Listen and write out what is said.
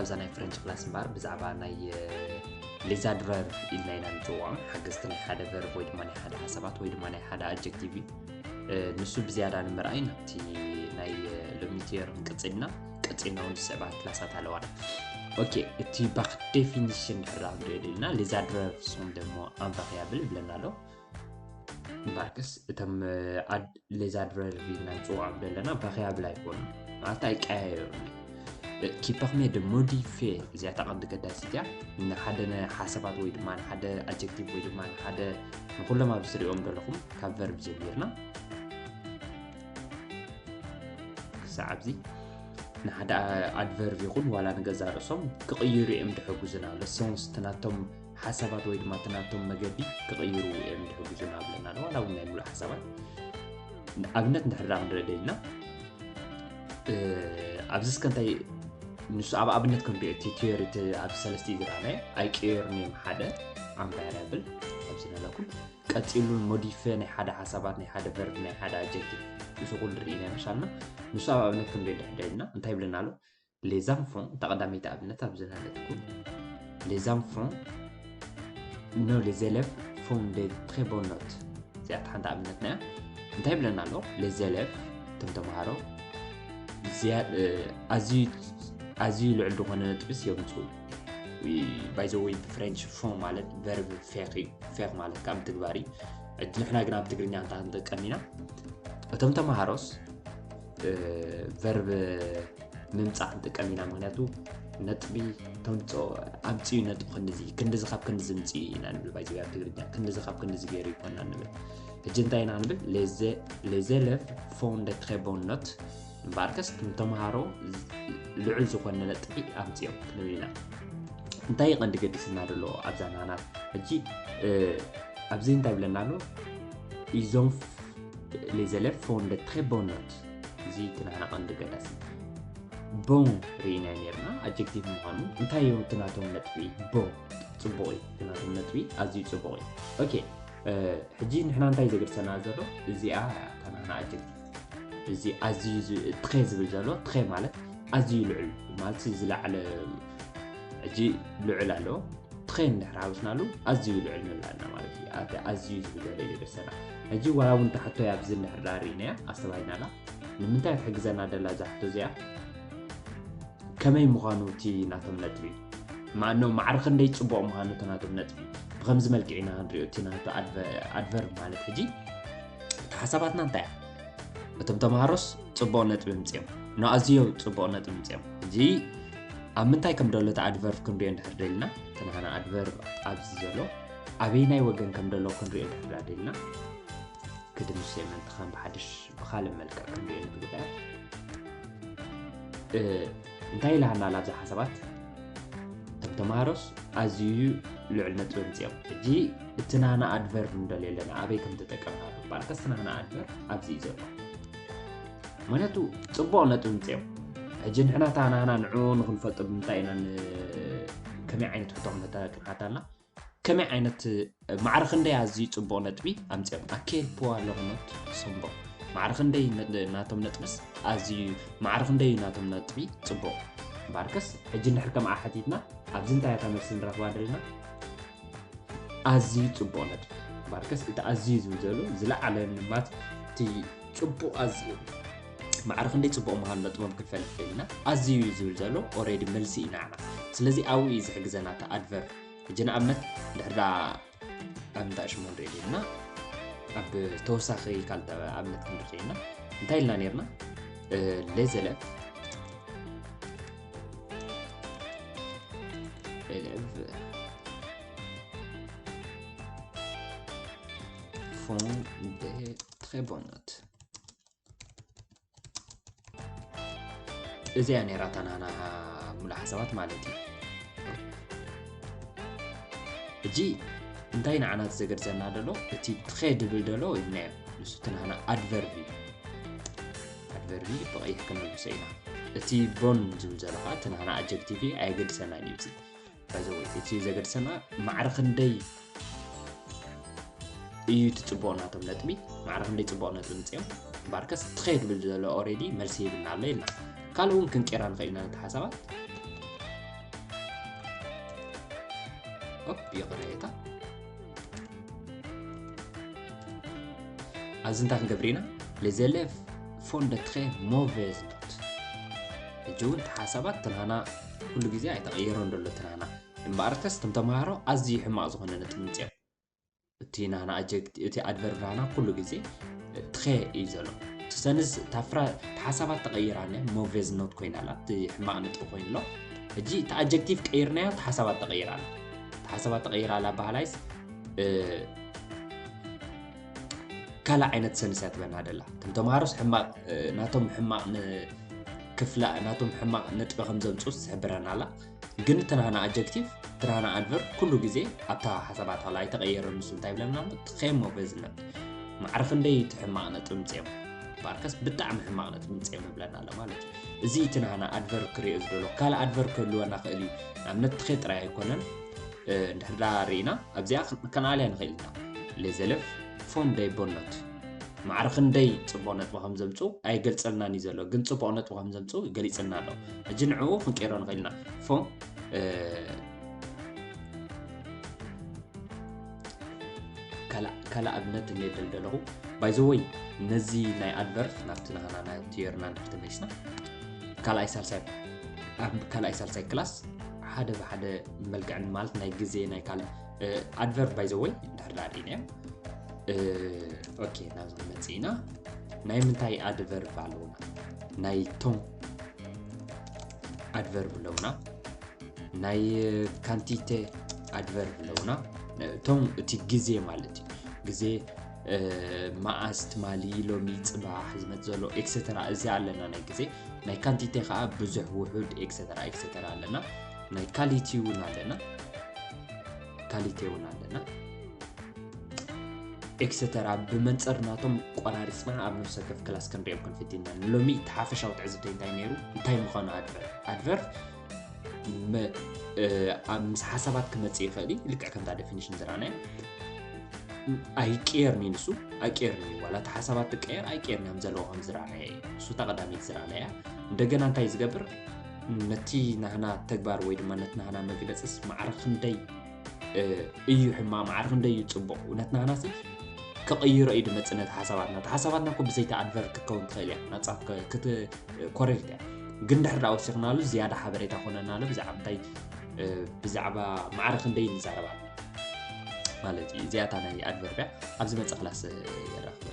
ኣብዛ ናይ ፍረንች ክላስ እምበኣር ብዛዕባ ናይ les adverbes ኢልና ኢና ንፅውዖም። ሓገዝቲ ናይ ሓደ ቨርብ ወይ ድማ ናይ ሓደ ሓሳባት ወይ ድማ ናይ ሓደ ኣጀክቲቭ እዩ። ንሱ ብዝያዳ ንምርኣይ ናብቲ ናይ ሎሚ ቲዮሪ ክንቅፅል ኢና። ቀፂልና እውን ዝስዕባ ክላሳት ኣለዋና። ኦኬ፣ እቲ par définition ድሕር ክንሪኦ ደልና les adverbes sont des mots invariables ይብለና ኣሎ። እምበኣርከስ እቶም les adverbes ኢልና ንፅውዖም ዘለና ቫሪያብል ኣይኮኑን፣ ማለት ኣይቀያየሩን። Qui permet de modifier፣ እዚኣ እታ ቀንዲ ገዳሲት እያ። ንሓደ ሓሳባት ወይ ድማ ንሓደ ኣጀክቲቭ ወይ ድማ ንሓደ ንኩሎም ኣብዚ ትሪኦም ዘለኹም ካብ ቨርብ ጀሚርና ክሳዕ ኣብዚ ንሓደ ኣድቨርብ ይኹን ዋላ ንገዛ ርእሶም ክቕይሩ እዮም ዝሕግዙና። ለሶንስ ትናቶም ሓሳባት ወይ ድማ ትናቶም መገዲ ክቕይሩ እዮም ዝሕግዙና ብለና ኣሎ። ዋላ እውን ናይ ሙሉእ ሓሳባት ኣብነት እንድሕር ዳ ክንርኢ ደሊና ኣብዚ እስከ እንታይ ንሱ ኣብ ኣብነት ክንሪኦ እቲ ቲዮሪ እቲ ኣብ ሰለስተ ዝረኣናዮ ኣይቀየሩን እዮም ሓደ ኣንቫይራብል ኣብዚ ነለኩም ቀፂሉ ሞዲፈ ናይ ሓደ ሓሳባት ናይ ሓደ ቨርብ ናይ ሓደ ኣጀክቲቭ ንሱ ኩሉ ርኢና መሻልና ንሱ ኣብ ኣብነት ክንሪኦ ድሕር ደሊና እንታይ ይብለና ኣሎ les enfants እታ ቀዳመይቲ ኣብነት ኣብዚ ነለኩም les enfants non les élèves font des très bonnes notes እዚኣ ሓንቲ ኣብነትና እያ እንታይ ይብለና ኣሎ les élèves እቶም ተምሃሮ ኣዝዩ ልዑል ዝኾነ ነጥብስ የምፅኡ by the way ብፍሬንች font ማለት ቨርብ ፌክ እዩ ፌክ ማለት ካብ ምግባር እዩ ንሕና ግን ኣብ ትግርኛ እንታ ክንጥቀም ኢና እቶም ተምሃሮስ ቨርብ ምምፃእ ክንጥቀም ኢና ምክንያቱ ነጥቢ ተምፅኦ ኣምፅኡ ነጥቢ ክንድዚ ክንድዚ ካብ ክንድዚ ምፅኡ ኢና ንብል ባይዘ ኣብ ትግርኛ ክንድዚ ካብ ክንድዚ ገይሩ ይኮና ንብል ሕጂ እንታይ ኢና ንብል les élèves font des très bonnes notes እምበኣርከስ እቶም ተምሃሮ ልዑል ዝኾነ ነጥቢ ኣምፅኦም ክንብል ኢና እንታይ ቀንዲ ገዲስና ዘሎ ኣብዛ ናና ሕጂ ኣብዚ እንታይ ብለና ኣሎ ils ont les élèves font des très bonnes notes እዚ እቲ ናና ቀንዲ ገዳሲ bon ርኢና ነርና ኣጀክቲቭ ምዃኑ እንታይ እዮም እቲ ናቶም ነጥቢ bon ፅቡቕ እዩ እቲ ናቶም ነጥቢ ኣዝዩ ፅቡቕ እዩ okay ሕጂ ንሕና እንታይ ዘገድሰና ዘሎ እዚኣ እያ እታ ናና ኣጀክቲቭ እዚ ኣዝዩ très ዝብል ዘሎ très ማለት ኣዝዩ ልዑል ማለት ዝለዓለ ሕጂ ልዑል ኣለዎ très እንድሕር ሃውስናሉ ኣዝዩ ልዑል ንብል ኣለና ማለት እዩ ኣዝዩ ዝብል ዘሎ ይገድሰና ሕጂ ዋላ እውን ታሕቶይ ኣብዚ እንድሕር ዳ ርኢናያ ኣስተባሂልናላ ንምንታይ ትሕግዘና ደላ እዛ ሕቶ እዚኣ ከመይ ምዃኑ እቲ ናቶም ነጥቢ ማኖ ማዕረ ክንደይ ፅቡቕ ምዃኑ እቲ ናቶም ነጥቢ ብከምዚ መልክዕ ኢና ክንሪኦ እቲ ናቶ ኣድቨርብ ማለት ሕጂ እቲ ሓሳባትና እንታይ እያ እቶም ተምሃሮስ ፅቡቕ ነጥቢ ምፅኦም ንኣዝዮ ፅቡቕ ነጥቢ ምፅኦም ሕጂ ኣብ ምንታይ ከም ደሎ እቲ ኣድቨርብ ክንሪኦ እንድሕር ደልና እቲ ናና ኣድቨርብ ኣብዚ ዘሎ ኣበይናይ ወገን ከም ደሎ ክንሪኦ እንድሕር ደልና ክድምስ የመንትኻን ብሓድሽ ብኻልእ መልክዕ ክንሪኦ ንግብዳር እንታይ ኢላሃና ላብዚ ሓሳባት እቶም ተምሃሮስ ኣዝዩ ልዑል ነጥቢ ምፅኦም ሕጂ እቲ ናና ኣድቨርብ ንደልዮ ኣለና ኣበይ ከም ተጠቀምና ባርከስ ናና ኣድቨርብ ኣብዚ እዩ ዘሎ ምክንያቱ ፅቡቕ ነጥቢ ምፅኦም ሕጂ ንሕና እታ ናና ንዕኡ ንክንፈልጦ ብምንታይ ኢና ከመይ ዓይነት ሕቶ ክንሓታልና ከመይ ዓይነት ማዕረ ክንደይ ኣዝዩ ፅቡቕ ነጥቢ ኣምፅኦም ኣኬል ፖዋ ለሆኖት ስምቦ ማዕረ ክንደይ ናቶም ነጥብስ ኣዝዩ ማዕረ ክንደይ ናቶም ነጥቢ ፅቡቕ ባርከስ ሕጂ እንድሕር ከምኣ ሓቲትና ኣብዚ እንታይ እታ መልሲ ንረኽባ ደልና ኣዝዩ ፅቡቕ ነጥቢ ባርከስ እቲ ኣዝዩ ዝብል ዘሎ ዝለዓለ ንማት እቲ ፅቡቕ ኣዝዩ ማዕረ ክንደይ ፅቡቕ ምዃኑ ነጥቦም ክንፈልጥ ደሊና ኣዝዩ እዩ ዝብል ዘሎ ኦሬዲ መልሲ ኢና ንዓና ስለዚ ኣብኡ እዩ ዝሕግዘና እቲ ኣድቨርብ ሕጂ ንኣብነት ድሕር ዳ ኣብ እንታይ ሽሙ ንርኢ ደሊና ኣብ ተወሳኺ ካልተ ኣብነት ክንርኢ ደሊና እንታይ ኢልና ነርና les élèves élèves font des très bonnes notes እዚኣ ነይራ እታ ናና ሙሉእ ሓሳባት ማለት እዩ ሕጂ እንታይ ንዓና ዘገድዘና ደሎ እቲ très ድብል ደሎ ኢልናዮ ንሱ እቲ ናና ኣድቨርብ እዩ ኣድቨርብ ብቐይሕ ክነልብሶ ኢና እቲ bon ዝብል ዘሎ ከዓ እቲ ናና ኣጀክቲቭ ኣየገድሰና እዩ እዚ ባይዘወይ እቲ ዘገድሰና ማዕረ ክንደይ እዩ እቲ ፅቡቕ ናቶም ነጥቢ ማዕረ ክንደይ ፅቡቕ ነጥቢ ምፅኦም ባርከስ ትኸይድ ብል ዘሎ ኦሬዲ መልሲ ይብልና ኣሎ ኢልና ካልእ እውን ክንቄራ ንኽእል ኢና ነቲ ሓሳባት ኦፕ ይቕሬታ። ኣብዚ እንታይ ክንገብር ኢና? Les élèves font de très mauvaises notes። ሕጂ እውን ተሓሳባት ትናና ኩሉ ግዜ ኣይተቐየሮን ዘሎ ትናና እምበኣርከስ እቶም ተምሃሮ ኣዝዩ ሕማቕ ዝኾነ ነጥቢ ምፅኦም። እቲ ናና ኣጀክት እቲ ኣድቨርብ ናና ኩሉ ግዜ ትኸ እዩ ዘሎ። ትሰንዝ ታፍራ ተሓሳባት ተቐይራ ነ ሞቬዝ ኖት ኮይና ኣላ። እቲ ሕማቕ ነጥቢ ኮይኑ ኣሎ። ሕጂ እቲ ኣጀክቲቭ ቀይርናዮ ተሓሳባት ተቐይራ ኣላ። ተሓሳባት ተቐይራ ኣላ ባህላይስ ካልእ ዓይነት ሰንስ እያ ትበና ደላ። እቶም ተምሃሮስ ሕማቕ ናቶም ሕማቕ ክፍላ ናቶም ሕማቕ ነጥቢ ከም ዘምፅኡ ትሕብረና ኣላ። ግን ትናና ኣጀክቲቭ ትናና ኣድቨርብ ኩሉ ግዜ ኣብታ ሓሳባት ላ ኣይተቐየረ። ንሱ እንታይ ይብለና ኣሎ? ትኸሞ በዝነት ማዕረ ክንደይ እቲ ሕማቕ ነጥቢ ምፅኦም ባርከስ ብጣዕሚ ሕማቕ ነጥቢ ምፅኦም ይብለና ኣሎ ማለት እዩ። እዚ እቲ ናና ኣድቨርብ ክሪኦ ዝደሎ ካልእ ኣድቨርብ ክህልወና ክእል እዩ። ንኣብነት ትኸ ጥራይ ኣይኮነን። እንድሕር ዳ ርኢና ኣብዚኣ ከነኣልያ ንኽእል ኢና። ሌዘለፍ ፎን ደይ ቦኖት ማዕረ ክንደይ ፅቡቕ ነጥቢ ከም ዘምፅኡ ኣይገልፀልናን እዩ ዘሎ፣ ግን ፅቡቕ ነጥቢ ከም ዘምፅኡ ገሊፅልና ኣሎ። ሕጂ ንዕኡ ክንቀይሮ ንኽእል ኢና። ፎን ካልእ ኣብነት እየ ደልደለኹ። ባይዘወይ ነዚ ናይ ኣድቨርብ ናብቲ ናህና ናይ ቲዮርና እንድሕር ተመሊስና ካልኣይ ሳልሳይ ኣብ ካልኣይ ሳልሳይ ክላስ ሓደ ብሓደ መልክዕን ማለት ናይ ግዜ ናይ ካልእ ኣድቨርብ ባይዘወይ እንድሕር ዳርኢና እዮም። ኦኬ ናብዚ ክንመፅእ ኢና። ናይ ምንታይ ኣድቨርብ ኣለውና? ናይ ቶም ኣድቨርብ ኣለውና። ናይ ካንቲቴ ኣድቨርብ ኣለውና። እቶም እቲ ግዜ ማለት እዩ። ግዜ መዓስ ትማሊ ሎሚ ፅባሕ ዝመፅ ዘሎ ኤክሰተራ እዚ ኣለና። ናይ ግዜ ናይ ካንቲቴ ከዓ ብዙሕ ውሑድ ኤክሰተራ ኤክሰተራ ኣለና። ናይ ካሊቲ እውን ኣለና። ካሊቲ እውን ኣለና። ኤክሰተራ ብመንፅር ናቶም ቆራሪፅና ኣብ ነፍሰ ከፍ ክላስ ክንሪኦም ክንፍት ኢና። ንሎሚ እቲ ሓፈሻዊ ትዕዝብተይ እንታይ ነይሩ እንታይ ምዃኑ ኣድቨርብ ኣድቨርብ ምስ ሓሳባት ክመፅእ ይኽእል እዩ። ልክዕ ከምታ ዴፊኒሽን ዝረኣናዮ ኣይቅየርን እዩ። ንሱ ኣይቅየርን እዩ። ዋላ እቲ ሓሳባት ትቀየር ኣይቅየርን እዮም ዘለዎ ከም ዝረኣናዮ እዩ። እሱ እታ ቀዳመይቲ ዝረኣናያ። እንደገና እንታይ ዝገብር ነቲ ናህና ተግባር ወይ ድማ ነቲ ናህና መግለፅስ ማዕረ ክንደይ እዩ ሕማቕ ማዕረ ክንደይ እዩ ፅቡቕ። እውነት ናህናሲ ክቕይሮ እዩ ድመፅእ ነቲ ሓሳባትና። እቲ ሓሳባትና እኮ ብዘይቲ ኣድቨርብ ክትከውን ትኽእል እያ። ናፃ ኮሬክት እያ። ግን ድሕር ዳ ወሲኽናሉ ዝያዳ ሓበሬታ ኮነናሉ ብዛዕባ እንታይ ብዛዕባ ማዕረ ክንደይ ንዛረብ ኣለና ማለት እዩ። እዚኣታ ናይ ኣድቨርብ እያ። ኣብዚ መፀ ክላስ የራኽበ